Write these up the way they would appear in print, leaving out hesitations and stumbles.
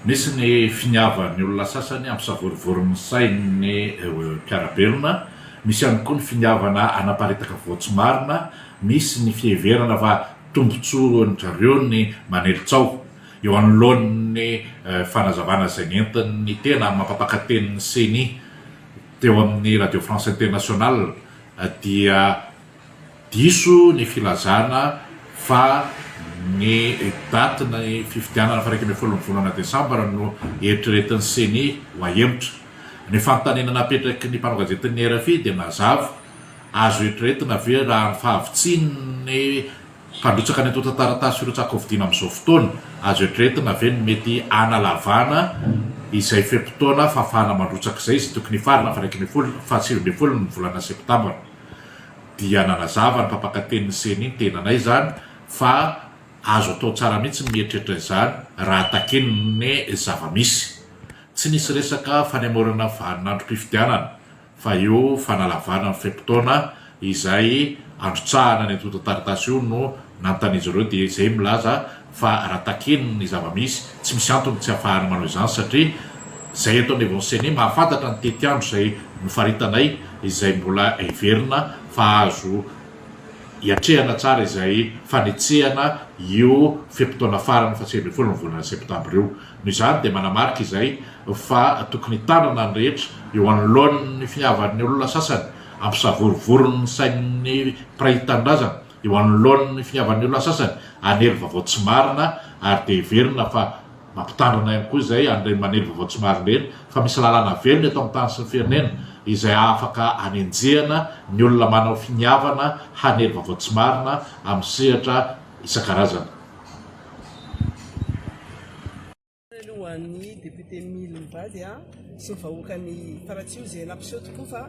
Misy ny finiavan'ny olona sasany hampisavorovoro ny sain'ny mpiara-belona, misy ihany koa ny finiavana hanaparitaka voa tsy marina, misy ny fiheverana fa tombontsoan-dry zareo ny manely tsaho. Eo anoloan'ny fanazavana izay nentin'ny tena mampampaka-tenin'ny Ceni teo amin'ny Radio France Internationale dia Diso ny filazana fa ny datin'ny fifidianana faha 11 ny volana desambra no eritreretin'ny Ceni ho ahemotra. Ny fanontaniana napetraky ny mpanao gazetin'ny rfi dia mazava, azo eritreretina ve raha ny fahavitsian'ny mpandrotsaka ny antontan-taratasy firotsahan-kofidiana amin'izao fotoana, azo eritreretina ve ny mety hanalavana izay fe-potoana fahafahana mandrotsaka izay, izay tokony hifarana faha 11, faha 19 ny volana septambra? dia nanazava ny mpampakatenin'ny Ceni, ny tenanay izany, fa azo atao tsara mihitsy ny mieritreritra izany raha takian'ny zava-misy. Tsy nisy resaka fanemorana vaninandrom-pifidianana fa io fanalavana ny fe-potoana izay androtsahana ny antontan-taratasy io no nanontanian'izy ireo dia izay milaza fa raha takiany ny zava-misy, tsy misy antony tsy hahafahana manao izany satria izay eto anivon'ny Ceni mahafantatra ny tetiandro izay nofaritanay izay mbola heverina fa azo hiatrehana tsara izay fanetsehana io fe-potoana farany faha 19 ny volana septambra io. Noho izany dia manamarika izay fa tokony hitanana ny rehetra eo anoloan'ny finiavan'ny olona sasany hampisavorovoro ny sain'ny mpiray tanindrazana. Eo anoloan'ny finiavan'ny olona sasany hanely vaovao tsy marina ary dia heverina fa mampitandrina ihany koa izay an'ireny manely vaovao tsy marina ireny fa misy lalàna velona eto amin'ny tany sy ny firenena izay afaka hanenjehana ny olona manao finiavana hanely vaovao tsy marina amin'ny sehatra isan-karazany. Ho an'ny député Mily mivady sy ny vahoakan'i Faratsiho izay nampiseho tokoa fa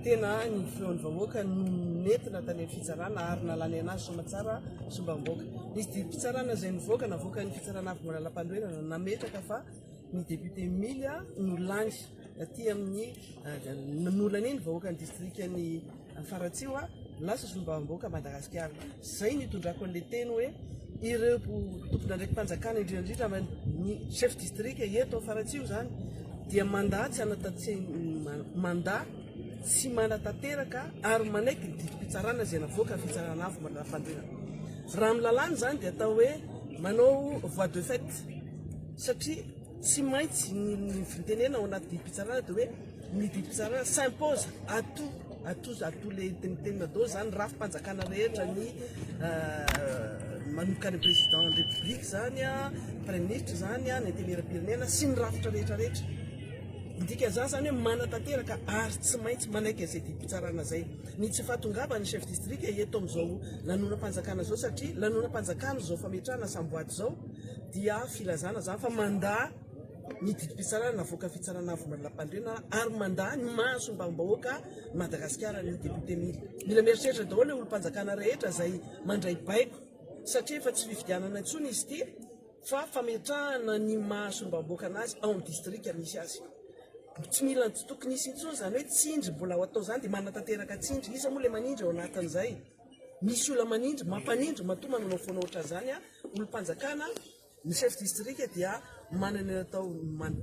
tena ny feon'ny vahoaka no nentina tany amin'ny fitsarana ary nalany anazy soamatsara sombam-bahoaka. Nisy didim-pitsarana izay nivoaka navoakan'ny fitsarana avo momba ny lalàmpanorenana nametraka fa ny député Mily no lany aty amin'ny nolanian'ny vahoakan'ny distrikan'i Faratsiho lasa solombavambahoaka Madagasikara. Izay no itondrako an'ilay teny hoe ireo tompon'andraiki-panjakana indrindra indrindra ny chef district eto Faratsiho izany dia mandà tsy mandà tsy manatanteraka ary manaiky ny didim-pitsarana izay navoaka ny fitsarana avo mandra-pandrinana. Raha amin'ny lalàna izany dia atao hoe manao voie de fait satria tsy maintsy ny fitenena ao anaty didim-pitsarana dia hoe Ny didim-pitsarana s'impose à tout, à tous, à tous les tenitenina daholo zany, rafi-panjakana rehetra, ny manomboka any président ny république zany, praiminisitra zany, ny antenimieram-pirenena sy ny rafitra rehetra rehetra. Ny dikan'izany zany hoe manatanteraka ary tsy maintsy manaiky an'izay didim-pitsarana izay. Ny tsy fahatongavan'ny chef district eto amin'izao lanonam-panjakana izao satria lanonam-panjakana izao fametrahana samboady izao dia filazana zany fa mandà ny didim-pitsarana navoakan'ny Fitsarana Avo Manalampandriana ary mandà ny maha solombavambahoaka Madagasikara ny député Mila. Mila mieritreritra daholo ilay olom-panjakana rehetra izay mandray baiko satria efa tsy fifidianana intsony izy ity fa fametrahana ny maha solombavambahoaka anazy ao amin'ny distrika misy azy. Tsy mila tsy tokony hisy intsony izany hoe tsindry mbola ho atao izany dia manatanteraka tsindry. Iza moa ilay manindry ao anatin'izay? Misy olona manindry, mampanindry matoa manao foana ohatran'izany olom-panjakana. Ny chef district dia manana ny atao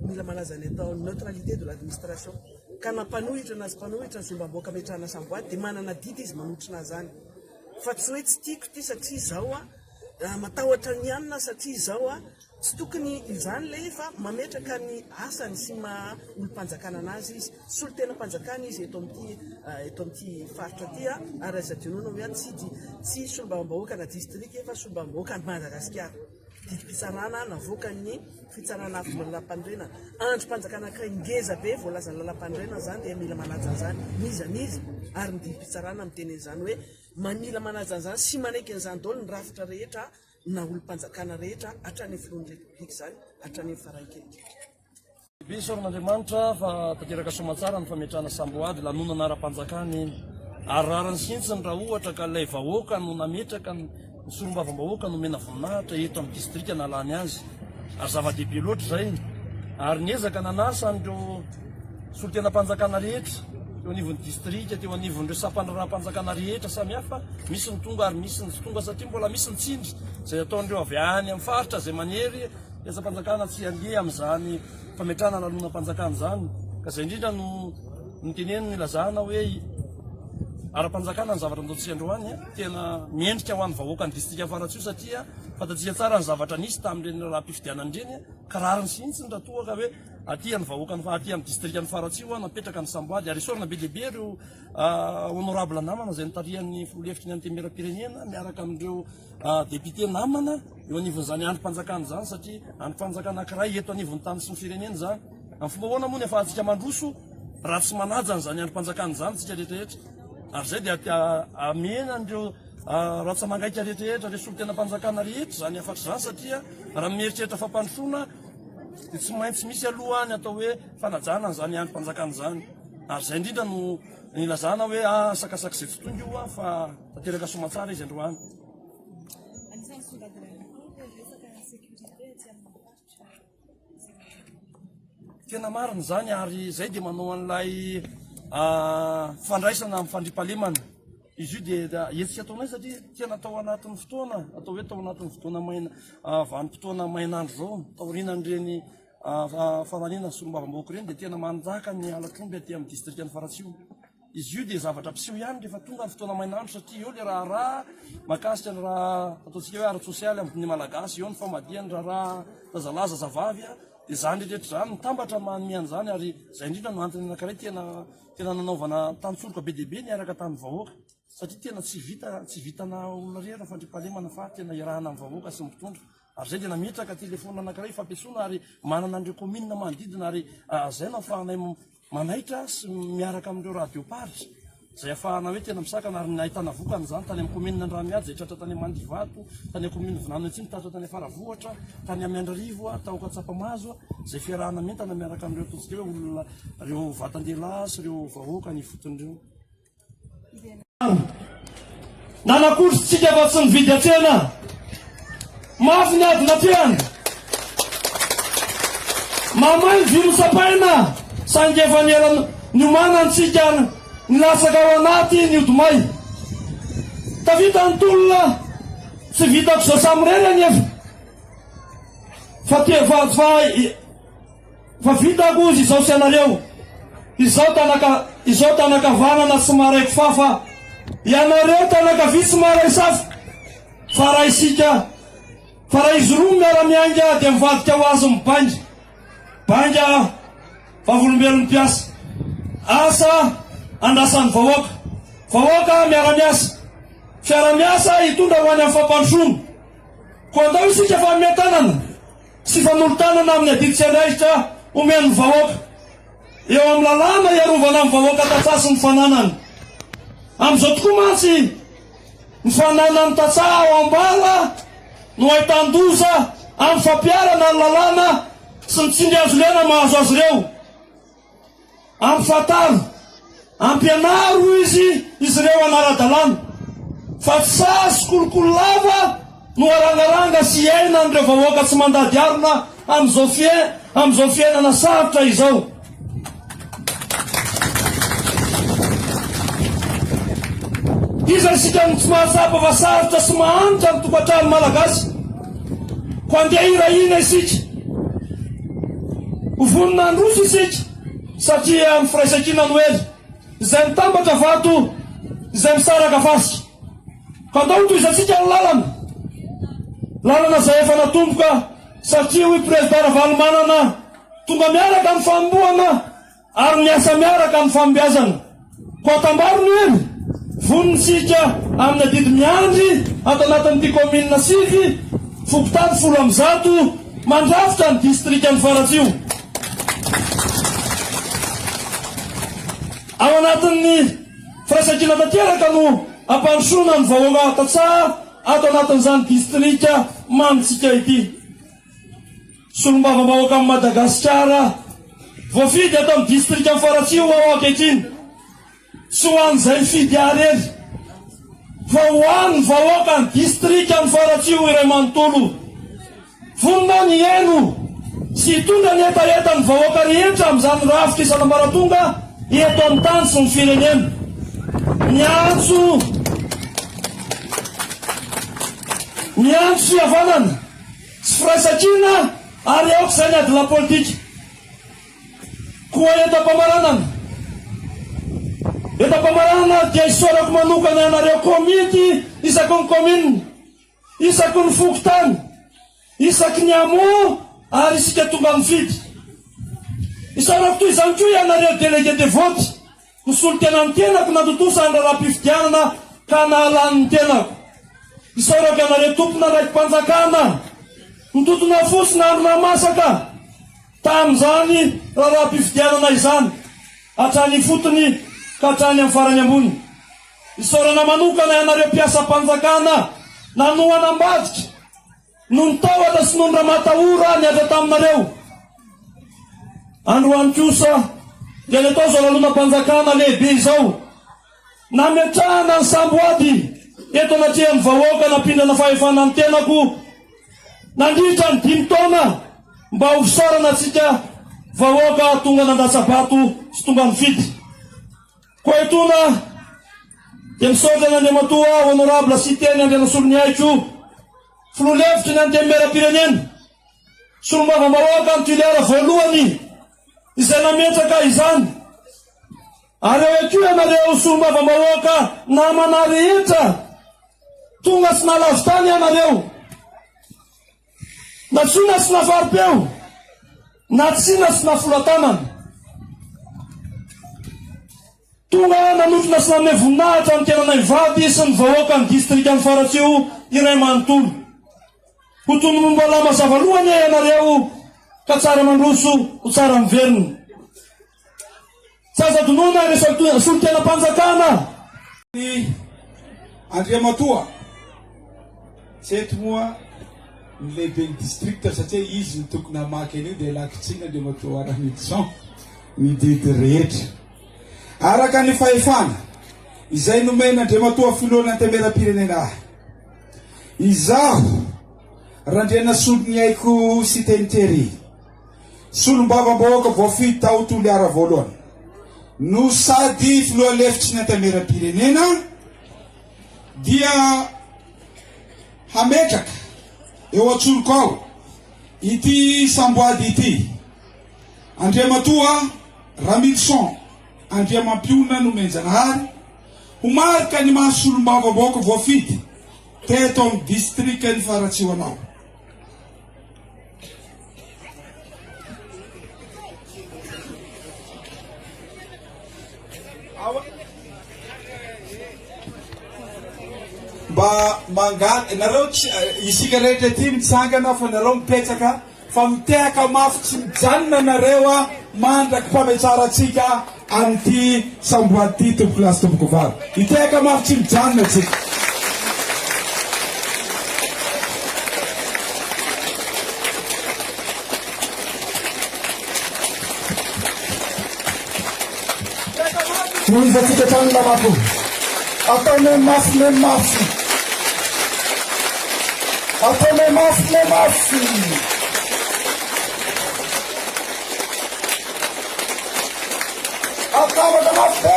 mila malaza ny atao neutralité de l'administration ka na mpanohitra na tsy mpanohitra ny solombavambahoaka ametrahana samboady dia manana adidy izy manotrona azany fa tsy hoe tsy tiako ity satria izao a matahotra ny anona satria izao a tsy tokony izany le fa mametraka ny asany sy maha olom-panjakana anazy izy solontenam-panjakana izy eto amin'ity eto amin'ity faritra ity a ary aza adinoina hoe tsy tsy solombavambahoaka na distrika fa solombavambahoaka an'i Madagasikara. Didim-pitsarana navoakan'ny fitsarana avo momba ny lalàmpanorenana. Andrim-panjakana anankiray ngeza be voalazan'ny lalàmpanorenana izany dia mila manaja an'izany n'iza n'iza ary ny didim-pitsarana miteny an'izany hoe mila manaja an'izany sy manaiky an'izany daholo ny rafitra rehetra na olom-panjakana rehetra hatrany amin'ny filohan'ny Repoblika izany hatrany amin'ny farany kely indrindra. Lehibe isaorana Andriamanitra fa tanteraka soamantsara ny fametrahana samboady lanonana ara-panjakana iny. Ary rariny sy hintsiny raha ohatra ka ilay vahoaka no nametraka ny solombavambahoaka nomena voninahitra eto amin'ny distrika nalany azy. Ary zava-dehibe loatra izay. Ary niezaka nanasa an'ireo solontenam-panjakana rehetra teo anivon'ny distrika, teo anivon'ireo sampandraharaham-panjakana rehetra samihafa, misy ny tonga ary misy ny tsy tonga satria mbola misy ny tsindry izay ataon'ireo avy any amin'ny faritra izay manery. mpiasam-panjakana tsy handeha amin'izany fametrahana lanonam-panjakana izany. Ka izay indrindra no noteneniny nilazana hoe ara-panjakana ny zavatra nataontsika androany, tena mendrika ho an'ny vahoakan'ny distrikan'i Faratsiho satria fantatsika tsara ny zavatra nisy tamin'ireny raharaham-pifidianana ireny ka rariny sy hitsiny raha toa ka hoe aty amin'ny vahoakan'ny aty amin'ny distrikan'i Faratsiho napetraka ny samboady ary isaorana be dia be ireo honorable namana izay notarihan'ny filoha lefitry ny antenimierampirenena miaraka amin'ireo député namana eo anivon'izany andrim-panjakana izany satria andrim-panjakana anankiray eto anivon'ny tany sy ny firenena izany. Amin'ny fomba ahoana moa ny afahantsika mandroso raha tsy manaja an'izany andrim-panjakana izany isika rehetrarehetra? Ary izay dia amena an'ireo ratsa-mangaika rehetrarehetra, ireo solontenam-panjakana rehetra izany hafatra izany satria raha mieritreritra fampandrosoana dia tsy maintsy misy aloha ny atao hoe fanajana an'izany andrim-panjakana izany. Ary izay indrindra no nilazana hoe asakasak'izay tsy tonga io fa tanteraka soamantsara izy androany. Anisan'ny songadina ihany koa ny resaka sécurité aty amin'ny faritra. Tena marina izany ary izay dia manao an'ilay fandraisana amin'ny fandriampahalemana. Izy io dia hetsika ataonay satria tena tao anatin'ny fotoana, atao hoe tao anatin'ny fotoana maina, vanim-potoana main'andro izao, taorianan'ireny fananiana ny solombavambahoaka ireny dia tena manjaka ny halatr'omby aty amin'ny distrikan'i Faratsiho. Izy io dia zavatra mpiseho ihany rehefa tonga ny fotoana main'andro satria eo le raharaha mahakasika ny raha ataontsika hoe ara-tsosialy amin'ny Malagasy, eo ny famadihana ny raharaha zazalahy zazavavy, dia izany rehetra izany mitambatra manome an'izany ary izay indrindra no antony anankiray tena tena nanaovana tantsoroka be dia be niaraka tamin'ny vahoaka satria tena tsy vita tsy vitana olona irery ny fandriampahalemana fa tena iarahana amin'ny vahoaka sy ny mpitondra. Ary izay dia nametraka telefaonina anankiray fampiantsoana ary manana an'ireo kaominina manodidina ary izay no ahafahanay manaitra sy miaraka amin'ireo radio paritra izay ahafahana hoe tena misakana ary nahitana vokany izany tany amin'ny kaominina Andranomiady izay tratra tany Mandivato, tany amin'ny kaominina Vinany Atsimo tratra tany Faravohitra, tany Miandrarivo, tao Ankatsapamazo izay fiarahana mientana miaraka amin'ireo ataontsika hoe olona ireo vatan-dehilahy sy ireo vahoaka any ifotony ireo. Nanakory tsika fa tsy nividy an-tsena. Mafy ny ady natrehana. Mamay ny vy notsapaina, saingy efa niela niomanana tsika nilatsaka ao anaty ny ody-may. Tafita ny tolona, tsy vitako izao samirery anefa fa fa fa Fa vitako ozy izao sy ianareo, izao tanaka izao tanakavanana tsy maharay kifafa, ianareo tanakavia tsy maharay safa, fa raha isika fa raha izy roa miara-miainga dia mivadika ho azy ny bainga, bainga vavolombelon'ny mpiasa, asa andrasan'ny vahoaka, vahoaka miara-miasa, fiara-miasa hitondra ho any amin'ny fampandrosoana, koa andao isika fa hanome tanana. sy fanolo-tanana amin'ny adidy sy andraikitra omen'ny vahoaka eo amin'ny lalàna hiarovana ny vahoaka tantsaha sy ny fananany. Amin'izao tokoa mantsy ny fananan'ny tantsaha ao am-bala no ahitan-doza amin'ny fampiharana ny lalàna sy ny tsindry hazo lena mahazo azy ireo. Ampifantaro, ampianaro hoy izy izy ireo hanara-dalàna, fa tsy sazy sy kolikoly lava no arangaranga sy iainan'ireo vahoaka tsy mandady harona amin'izao amin'izao fiainana sarotra izao. Iza isika no tsy mahatsapa fa sarotra sy mahantra ny tokantrano malagasy? Koa andeha hirahina isika. Ho vonona handroso isika satria ny firaisankina no hery. Izay mitambatra vato, izay misaraka fasika. Ka andao hotohizantsika ny lalana. Lalana izay efa natomboka satria hoy Prezida Ravalomanana, tonga miaraka ny fanombohana. Ary miasa miaraka amin'ny fahombiazana. Koa atambaro ny hery, vonona isika amin'ny adidy miandry ato anatin'ity kaominina sivy, fokontany 110, mandrafitra ny distrikan'i Faratsiho. Ao anatin'ny firaisankina tanteraka no hampandrosoana ny vahoaka tantsaha ato anatin'izany distrika mamintsika ity. Solombavambahoakan'i Madagasikara voafidy ato amin'ny distrikan'i Faratsiho aho ankehitriny. Tsy ho an'izay nifidy ahy irery fa ho an'ny vahoakan'ny distrikan'i Faratsiho iray manontolo. Vonona aho ny hihaino sy hitondra ny hetahetan'ny vahoaka rehetra amin'izany rafitra isan'ambaratonga eto amin'ny tany sy ny firenena. Miantso miantso fihavanana. Tsy firaisankina. Ary aoka izay ny adilahy politika. Koa eto am-pamaranana, eto am-pamaranana ary dia isaorako manokana ianareo komity isaky ny kaominina, isaky ny fokontany, isaky ny hameau ary isika tonga mifidy. Isaorako toy izany koa ianareo délégué de vote nisolo tena ny tenako natontosa ny raharaham-pifidianana ka nahalany ny tenako. Isaorako ianareo tompon'andraiki-panjakana nitotona fo sy nandrona masaka tamin'izany raharaham-pifidianana izany hatrany ifotony ka hatrany amin'ny farany ambony. Isaorana manokana ianareo mpiasam-panjakana nanohana ambadika noho ny tahotra sy noho ny ramatahora nihatra taminareo. Androany kosa dia natao izao lalonam-panjakana lehibe izao nametrahana ny samboady eto anatrehan'ny vahoaka nampindrana fahefana ny tenako nandritra ny dimy taona mba ho fisaorana antsika vahoaka tonga nandatsa-bato sy tonga nifidy. Koa etoana dia misaotra an'Andriamatoa Honorable Siteny Andrianasoloniaiko, Filoha lefitry ny Antenimierampirenena, Solombavambahoaka ny Toliara voalohany izay nametraka izany, ary eo ihany koa ianareo Solombavambahoaka namana rehetra tonga sy nalavitany ianareo. Natsoina sy nafarim-peo, natsina sy nafola-tanana. Tonga nanotrona sy nanome voninahitra ny tenanay mivady sy ny vahoakan'ny distrikan'i Faratsiho iray manontolo. Ho toy ny momba mazava loha anie ianareo ka tsara mandroso ho tsara miverina. Tsy azo adinoina ireo solontenam-panjakana. Ny Andriamatoa tsy eto moa ny lehiben'ny district satria izy no tokony hamaky an'io dia ialako tsiny Andriamatoa Ramidison ny didy rehetra. Araka ny fahefana izay nomen'Andriamatoa Filohan'ny Antenimierampirenena ahy, izaho Randrianasoloniaiko Siteny Thierry, Solombavambahoaka voafidy tao Toliara voalohany no sady filoha lefitry ny Antenimierampirenena dia hametraka eo an-tsoroko ao ity samboady ity Andriamatoa Ramilison Andriamampionona Nomenjanahary ho marika ny maha solombavambahoaka voafidy teto amin'ny distrikan'i Faratsiho anao. Mba mangala nareo tsy isika rehetra ity mitsangana fa nareo mipetraka fa mitehaka mafy tsy mijanona nareo a mandraky fametsarantsika amin'ity samboady ity tompoko lahy sy tompoko vavy hitehaka mafy tsy mijanona tsika. Tohizantsika hatrany namako. Ataonay mafy le mafy. Ataonay mafy le mafy. Atambatra mafy be!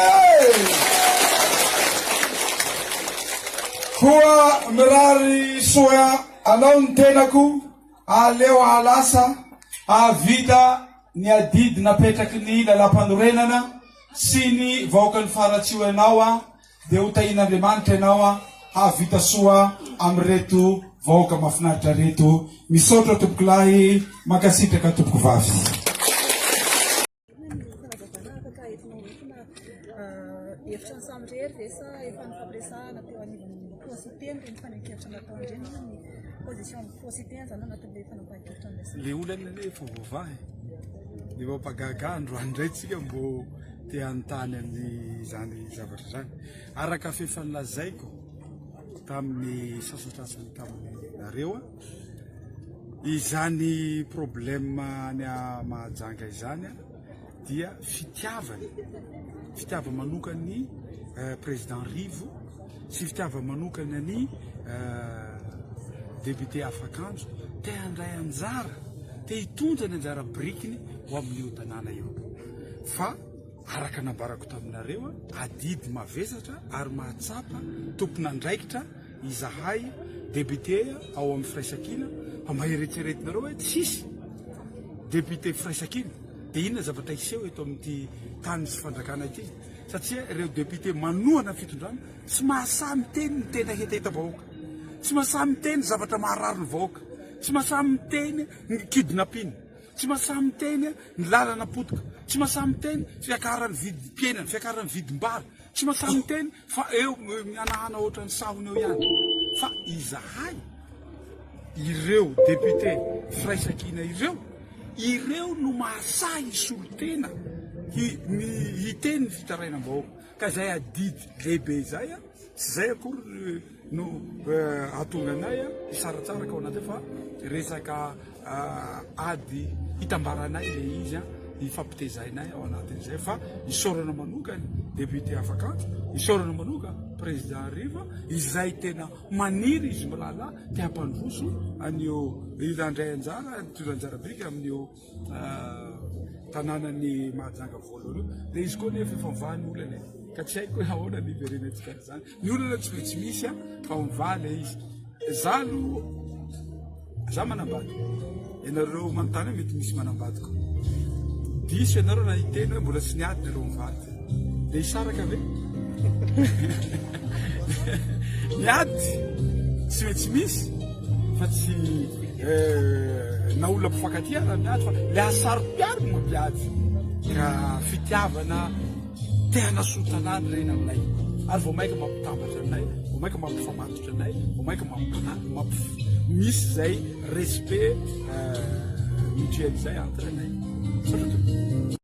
Koa mirary soa anao ny tenako, aleo hahalasa, hahavita ny adidy napetraky ny lalàmpanorenana sy ny vahoakan'i Faratsiho ianao an, dia ho tahian'Andriamanitra ianao an, hahavita soa amin'ireto vahoaka mahafinaritra ireto. Misaotra tompokolahy, mankasitraka tompokovavy. Inona no fanazavana afaka entinao entina hevitra ny samirery ve sa efa nifampiresahana teo anivon'ny Pro-Siteny ireny fanehoan-kevitra nataony ireny? Inona ny position ny Pro-Siteny izany anatin'ilay fanapahan-kevitra noraisina? Le olana anie efa voavaha e. Ny mampagaga androany indray tsika mbo te hanontany an'izany zavatra izany. Araka f'efa nolazaiko tamin'ny sasantsasany taminareo, izany problème any Mahajanga izany dia fitiavany, fitiavany manokan'ny président Rivo sy fitiavany manokana ny député Afakanjo te handray anjara, te hitondra ny anjara birikiny ho amin'io tanàna io. Fa araka nambarako taminareo, adidy mavesatra ary mahatsapa tompon'andraikitra izahay député ao amin'ny firaisankina fa mba eretreretinareo hoe tsisy. député firaisankina dia inona zavatra hiseho eto amin'ity tany sy fanjakana ity satria ireo député manohana ny fitondrana tsy mahasahy miteny ny tena hetahetam-bahoaka, tsy mahasahy miteny zavatra maharary ny vahoaka, tsy mahasahy miteny ny kidnapping, tsy mahasahy miteny ny lalana potika, tsy mahasahy miteny fiakaran'ny vidim-piainana, fiakaran'ny vidim-bary, tsy mahasahy miteny fa eo mihanahana ohatran'ny sahona eo ihany fa izahay ireo député firaisankina ireo, ireo no mahasahy hisolo tena hiteny ny fitarainam-bahoaka ka izay adidy lehibe izay tsy izay akory no hahatonga anay hisaratsaraka ao anaty fa resaka ady hitambaranay le izy hifampitezainay ao anatin'izay fa isaorana manokana député afakandro isaorana manoka président Riva izay tena maniry izy mirahalahy te hampandroso an'io handray anjara hitondra anjara biriky amin'io tanànan'i Mahajanga voalohany io dia izy koa nefa efa mivaha ny olana e ka tsy haiko hoe ahoana ny hiverenantsika an'izany ny olana tsy maintsy misy a fa mivaha ilay izy za aloha za manambady ianareo manontany hoe mety misy manambady koa diso ianareo raha hiteny hoe mbola tsy niady nareo mivady Dia hisaraka ve? Ny ady tsy maintsy misy fa tsy eh, na olona mpifankatia raha miady fa le hasaro-piaro no mampiady ka fitiavana te hanasoa tanàna ireny aminay ary vao mainka mampitambatra anay, vao mainka mampifamatotra anay, vao mainka mampi misy izay respect euh, mutuel izay entre anay. Misaotra tompoko.